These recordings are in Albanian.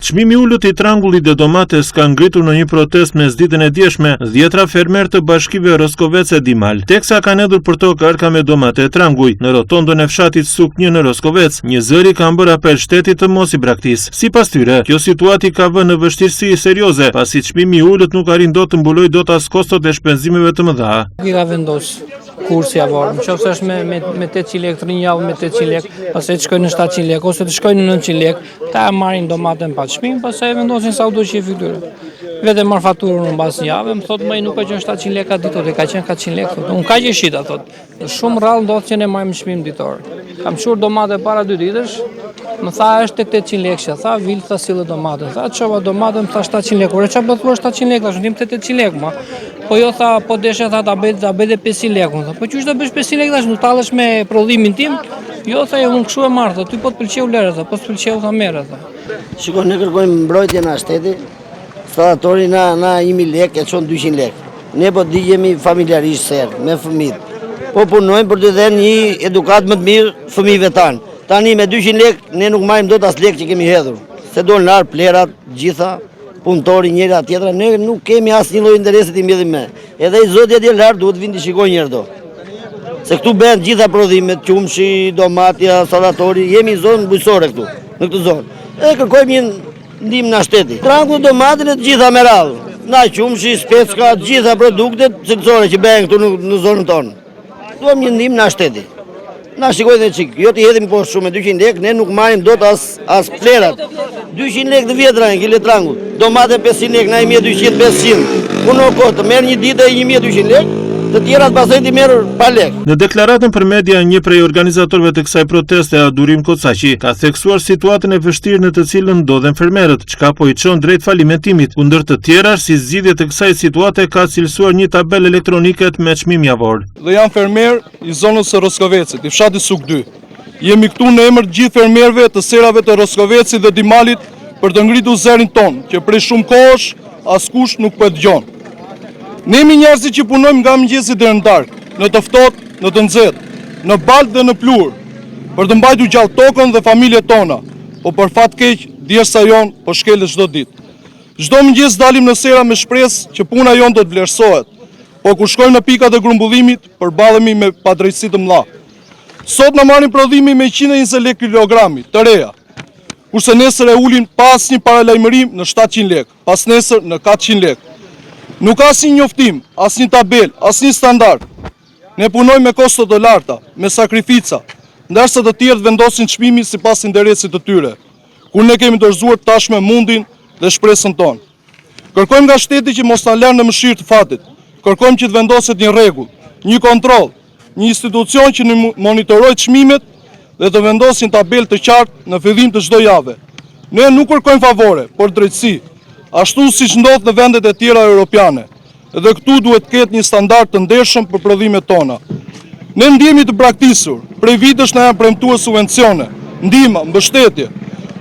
Çmimi i ulët i trangullit dhe domates ka ngritur në një protestë mesditën e djeshme dhjetra fermerë të bashkive Roskovec e Dimal, teksa kanë hedhur përtokë arka me domate e tranguj në rotondën e fshatit Suk 1 në Roskovec. Njëzëri kanë bërë apel shtetit të mos i braktisë. Sipas tyre, kjo situatë i ka vënë në vështirësi serioze, pasi çmimi i ulët nuk arrin dot të mbulojë dot as kostot e shpenzimeve të mëdha. I ka vendos kursi javor. Në qoftë se është me, me, me 800 lekë, të një javë me 800 lekë, pastaj të shkojnë në 700 lekë, ose të shkojnë në 900 lekë, ta e marrin domaten pa çmim, pastaj e vendosin sa u do qejfi këtyre. Vetë marr faturën unë mbas një jave, më thotë më nuk ka qenë 700 lekë atë ditë, thotë, ka qenë 400 lekë, thotë. Unë kaq e shita, thotë. Shumë rrallë ndodh që ne marrim çmim ditor. Kam çuar domate para dy ditësh, më tha është tek 800 lekë, që tha, vil tha sille domaten. Tha, çova domaten, më tha 700 lekë. Ore çfarë po thua 700 lekë, thash, unë them 800 lekë, ma. Po jo tha, po deshe tha ta bëj ta bëj dhe 500 lekë, unë tha. Po qysh ta bësh 500 lekë tash, nuk tallesh me prodhimin tim? Jo tha, jo, unë kështu e marr, tha, ty po të pëlqeu lëre, tha, po s'pëlqeu tha merre, tha. Shiko, ne kërkojmë mbrojtje nga shteti, Stallatori na na 1000 lekë e çon 200 lekë. Ne po digjemi familjarisht serë, me fëmijët. Po punojmë për të dhënë një edukatë më të mirë fëmijëve tanë. Tani me 200 lekë ne nuk marrim dot as lekë që kemi hedhur. Se dolën lart plehrat, gjitha, punëtori njëra tjetra, ne nuk kemi asnjë lloj interesi të mbjellim me. Edhe i zoti atje lart duhet të vinë të shikojnë një herë do. Se këtu bëhen gjitha prodhimet, qumshi, domatja, sallatori, jemi zonë bujqësore këtu, në këtë zonë. Edhe kërkojmë një ndihmë nga shteti. Trangu, domatin e të gjitha me radhë. Nga qumshi, specka, të gjitha produktet cilësore që bëhen këtu në, në zonën tonë. Duam një ndihmë nga shteti. Na shikojnë dhe çik, jo t'i hedhim poshtë shumë me 200 lekë, ne nuk marrim dot as as plehrat. 200 lekë të vjetra një kilo trangull. Domate 500 lekë, na 1200, 500. Puno kot, të merr një ditë 1200 lekë, të tjerat pastaj t'i merr pa lekë. Në deklaratën për media, një prej organizatorëve të kësaj proteste, Adurim Kocaqi, ka theksuar situatën e vështirë në të cilën ndodhen fermerët, çka po i çon drejt falimentimit, ku ndër të tjerash si zgjidhje të kësaj situate ka cilësuar një tabelë elektronike me çmim javor. Dhe jam fermer i zonës së Roskovecit, i fshatit Suk 2. Jemi këtu në emër të gjithë fermerëve të serave të Roskovecit dhe Dimalit për të ngritur zërin tonë, që prej shumë kohësh askush nuk po e dëgjon. Ne jemi njerëzit që punojmë nga mëngjesi deri në darkë, në të ftohtë, në të nxehtë, në baltë dhe në pluhur, për të mbajtur gjallë tokën dhe familjet tona, po për fat keq, djersa jonë po shkelet çdo ditë. Çdo mëngjes dalim në sera me shpresë që puna jonë do të vlerësohet, por kur shkojmë në pikat e grumbullimit, përballemi me padrejtësi të mëdha. Sot na marrin prodhimin me 120 lekë kilogrami, të reja. Kurse nesër e ulin pa asnjë paralajmërim në 700 lekë, pasnesër në 400 lekë. Nuk ka asnjë njoftim, asnjë tabelë, asnjë standard. Ne punojmë me kosto të larta, me sakrifica, ndërsa të tjerët vendosin çmimin sipas interesit të tyre, kur ne kemi dorëzuar tashmë mundin dhe shpresën tonë. Kërkojmë nga shteti që mos na lërë në mëshirë të fatit. Kërkojmë që të vendoset një rregull, një kontroll, një institucion që të monitorojë çmimet dhe të vendosë një tabelë të qartë në fillim të çdo jave. Ne nuk kërkojmë favore, por drejtësi, ashtu siç ndodh në vendet e tjera europiane. Edhe këtu duhet të ketë një standard të ndershëm për prodhimet tona. Ne ndihemi të braktisur, prej vitesh na janë premtuar subvencione, ndihma, mbështetje,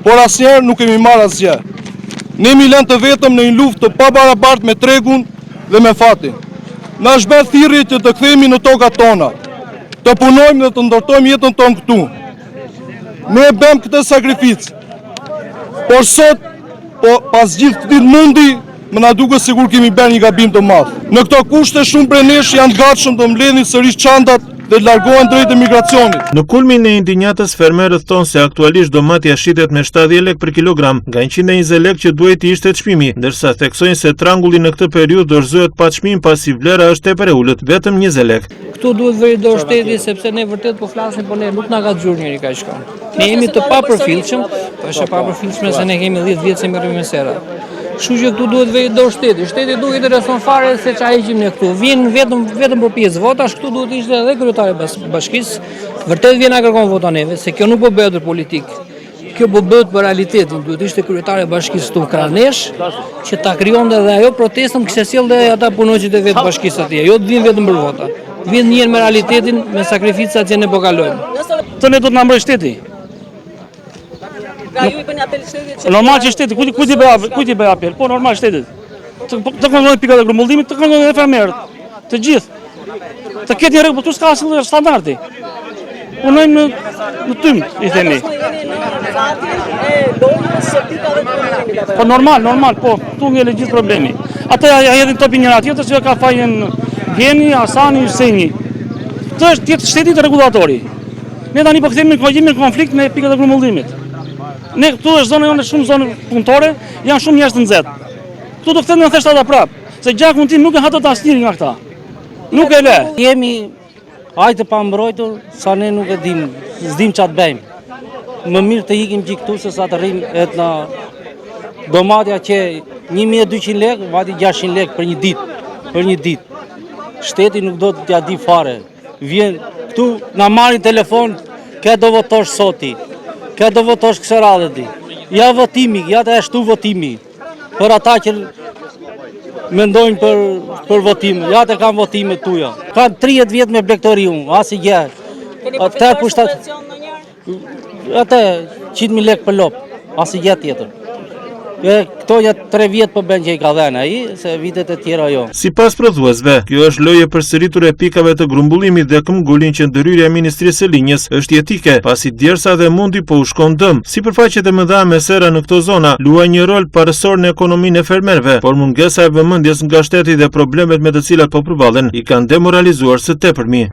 por asnjëherë nuk kemi marrë asgjë. Ne jemi lënë të vetëm në një luftë të pabarabartë me tregun dhe me fatin. Na është bërë thirrje që të kthehemi në tokat tona, të punojmë dhe të ndërtojmë jetën tonë këtu. Ne e bëmë këtë sakrificë. Por sot, po pas gjithë këtij mundi, më na duket sikur kemi bërë një gabim të madh. Në këto kushte shumë prej nesh janë të gatshëm të mbledhin sërish çantat dhe të largohen drejt emigracionit. Në kulmin e indinjatës, fermerët thonë se aktualisht domatja shitet me 70 lekë për kilogram, nga 120 lekë që duhej të ishte çmimi, ndërsa theksojnë se trangulli në këtë periudhë dorëzohet pa çmim pasi vlera është tepër e ulët, vetëm 20 lekë. Këtu duhet vërë dorë shteti sepse ne vërtet po flasim, po ne nuk na ka dëgjuar njeri kaq kohë. Ne jemi të papërfillshëm, po është e papërfillshme se ne kemi 10 vjet që merremi me sera. Kështu që këtu duhet vërë dorë shteti. Shteti nuk i intereson fare se çfarë heqim ne këtu. Vjen vetëm vetëm për pjesë votash, këtu duhet të ishte edhe kryetari i bashkisë. Vërtet vjen na kërkon vota neve, se kjo nuk po bëhet për politikë. Kjo po bëhet për realitetin, duhet ishte kryetare e bashkisë këtu krah nesh, që ta krijonte dhe ajo protestën kishte sjellë dhe ata punonjësit e vetë bashkisë atje, jo të vinë vetëm për vota. Vinë njihen me realitetin, me sakrificat që ne po kalojmë. Të ne do të na mbrojë shteti. Pra ju i bëni apel shtetit që Normal që shteti, kujt kujt i bëj apel, kujt i bëj apel? Po normal shtetit. Të të kontrollojë pikat e grumbullimit, të kontrollojë edhe fermerët. Të gjithë. Të ketë një rregull, po këtu s'ka asnjë lloj standardi. Punojmë në në tym, i themi. Po normal, normal, po, këtu ngel gjithë problemi. Ata ja hedhin topin njëra tjetrës, që ka fajin Geni, Hasani, Hyseni. Këtë është tjetë shtetit rregullatori. Ne tani po kthehemi në jemi në konflikt me pikat e grumbullimit. Ne këtu është zona jonë shumë zonë punëtore, janë shumë njerëz të nxehtë. Këtu do kthehen në 97 prap, se gjakun tim nuk e ha dot asnjëri nga këta. Nuk e le. Jemi aq të pambrojtur sa ne nuk e dim, s'dim ça të bëjmë. Më mirë të ikim gjithë këtu se sa të rrim e të na domatja që 1200 lekë, vajti 600 lekë për një ditë, për një ditë. Shteti nuk do t'ja di fare. Vjen këtu na marrin telefon, ke do votosh sot ti, ke do votosh kësaj radhe ti. Ja votimi, ja të ashtu votimi. Për ata që mendojnë për, për votim, ja të kam votimet tuja. Kam 30 vjet me blegtori unë, asnjë gjë. Keni Atë përfituar pushtat- subvencion ndonjëherë? Atë 100.000 lekë për lop, asnjë gjë tjetër. E, këto ja 3 vjet po bën që i ka dhënë ai, se vitet e tjera jo. Sipas prodhuesve, kjo është lojë e përsëritur e pikave të grumbullimit dhe këmbgulin që ndërhyrja e Ministrisë së Linjës është jetike, pasi djersa dhe mundi po u shkon dëm. Sipërfaqet e mëdha me sera në këto zona luajnë një rol parësor në ekonominë e fermerëve, por mungesa e vëmendjes nga shteti dhe problemet me të cilat po përballen i kanë demoralizuar së tepërmi.